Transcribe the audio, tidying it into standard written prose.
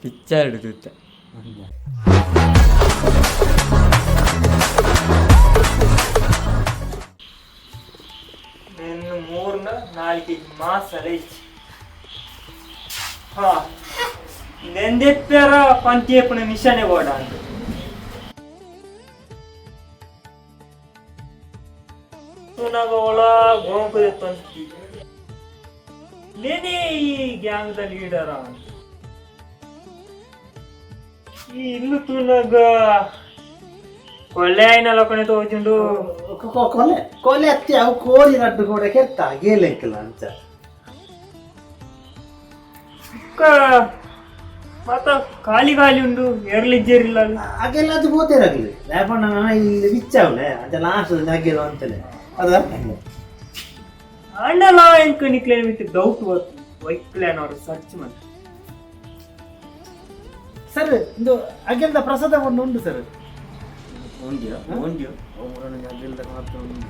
Picture ತೂತೆ. ನಿನ್ನ ಮೂರ್ನ 4 KG ಮಾಸಲ ಇಚ್ಚಿ. ಹಾ, ನೆಂದೆಪ್ಪರ ಪಂತಿಯಪ್ಪನ ಮಿಷನೆ ಬೋಡ ಅಂತ ತೂನಾಗ ಒಳ ಗೋಂಕು ತಂತಿ. ನೇನೇ ಈ ಗ್ಯಾಂಗ್ದ ಲೀಡರ. ಈ ಇಲ್ಲು ತೂನಾಗ ಕೊಳ್ಳೆ ಆಯ್ನ ಲೋಕನೆ ತೋಜುಂಡು. ಕೊಲೆ ಕೊಲೆ ಅತ್ತಿ ಅವು ಕೋರಿ ನಡ್ಡು ಕೂಡ ಕೆತ್ತ ಗೇಲೆಂಕಿಲ್ಲ ಅಂಚ. ಮತ್ತ ಖಾಲಿ ಖಾಲಿ ಉಂಡು, ಏರ್ಲಿಜ್ಜೇರಿಲ್ಲ. ಅಗೆಲ್ಲ ಅದು ಬೋತೇರಾಗ್ಲಿ ಲೇಪಣ್ಣ ಇಲ್ಲಿ ಬಿಚ್ಚಾವಲೆ ಅಂಚ ಲಾಸ್ಟ್ ಅಗೆಲ್ಲ ಅಂತಲೇ ಅದು ಅರ್ಥ. ಆಂಡಲ ಎಂಕ್ ನಿಕ್ಲೇನ ಮಿತ್ ಡೌಟ್ ಬತ್ತು. ವೈಕ್ಲೇನ್ ಅವರು ಸರ್ಚ್ ಮಂತ್. ಸರ್, ಇಂದು ಅಗೆಲ್ದ ಪ್ರಸಾದ ಒಂದು ಉಂಟು ಸರ್. ಉಂಡ್ಯೋ ಉಂಡ್ಯೋ. ಅಗೆಲ್ದ ಮಾತ್ರ ಉಂಡು.